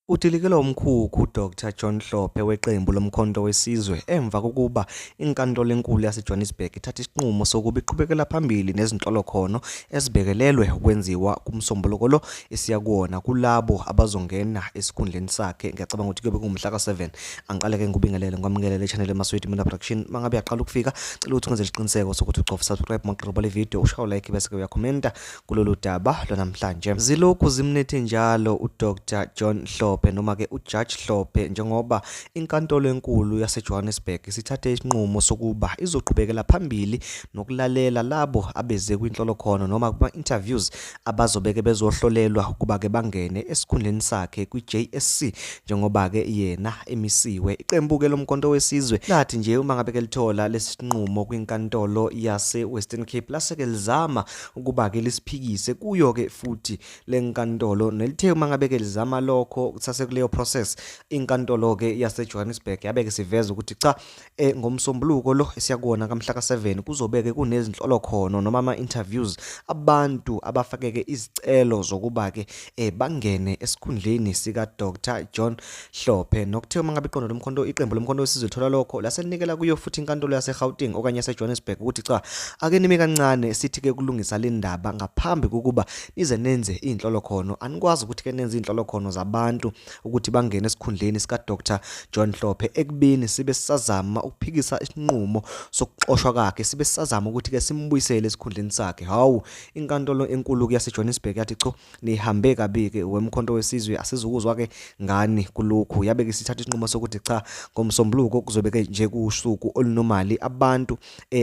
Udilikelwa umkhukhu uDr John Hlophe weqembu loMkhonto weSizwe emva kokuba iNkantolo eNkulu yaseJohannesburg ithathe isinqumo sokuba iqhubekela phambili nezinhlolokhono ezibekelelwe ukwenziwa kuMsombuluko lo esiya kuwona kulabo abazongena esikhundleni sakhe. Ngiyacabanga ukuthi kuyobe kungumhla ka-7. Angiqale-ke ngikubingelele ngikwamukelele e-channel eMaswidi Media Production. Uma ngabe uyaqala ukufika, cela ukuthi wenze isiqiniseko sokuthi ucofa subscribe mawuqala le video, ushaye like bese-ke uyakhomenta kulolu daba lwanamhlanje. Zilokhu zimnethe njalo uDr John Hlophe noma ke uJudge Hlophe njengoba inkantolo enkulu yaseJohannesburg isithathe isinqumo sokuba izoqhubekela phambili nokulalela labo abeze kwinhlolokhono noma kuma-interviews abazobeke bezohlolelwa ukuba ke bangene esikhundleni sakhe kwi-JSC njengoba ke yena emisiwe. Iqembu ke loMkhonto weSizwe lathi nje uma ngabe ke lithola lesi sinqumo kwinkantolo yase-Western Cape lase-ke lizama ukuba-ke lisiphikise kuyo-ke futhi le nkantolo nelithe uma ngabe-ke lizama lokho kusasekuleyo process inkantolo-ke yaseJohannesburg yabe-ke siveza ukuthi cha ngomsombuluko lo esiyakuwona kamhla ka-7 kuzobe-ke kunezinhlolokhono noma ama-interviews abantu abafakeke izicelo zokuba-ke bangene esikhundleni sika-Dr John Hlophe nokuthe uma ngabe iqondo lomkhonto iqembu lomkhonto wesizwe lithola lokho laselinikela kuyo futhi inkantolo yaseGauteng okanye yaseJohannesburg ukuthi cha ake nime kancane sithi ke kulungisa le ndaba ngaphambi kokuba nize nenze iy'nhlolokhono anikwazi ukuthi ke nenze iy'nhlolokhono zabantu ukuthi bangene esikhundleni sika-Dr John Hlophe ekubeni sibe sisazama ukuphikisa isinqumo sokuxoshwa kwakhe sibe sisazama ukuthi ke simbuyisele esikhundleni sakhe. Hawu, inkantolo enkulu yaseJohannesburg yathi cho nihambe kabi-ke wemkhonto wesizwe asizukuzwa-ke ngani kulokhu yabe-ke isithatha isinqumo sokuthi cha ngomsombuluko kuzobe-ke nje kuwusuku olunomali abantu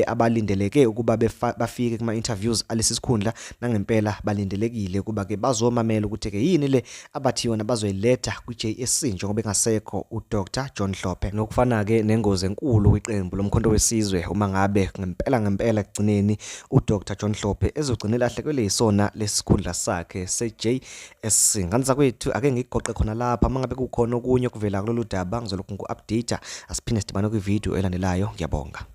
abalindeleke ukuba bafike kuma-interviews alesi sikhundla nangempela balindelekile ukuba-ke bazomamela ukuthi-ke yini le abathi yona bazoyiletha kwi-JSC njengoba engasekho uDr John Hlophe. Nokufana-ke nengozi enkulu kwiqembu lomkhonto wesizwe uma ngabe ngempela ngempela ekugcineni uDr John Hlophe ezogcina elahlekelwe yisona lesikhundla sakhe se-JSC. Ngane zakwethu ake ngigoqe khona lapha uma ngabe kukhona okunye okuvela kulolu daba ngizolokhu ngiku-update. Asiphinde sidibane kwividiyo elandelayo. Ngiyabonga.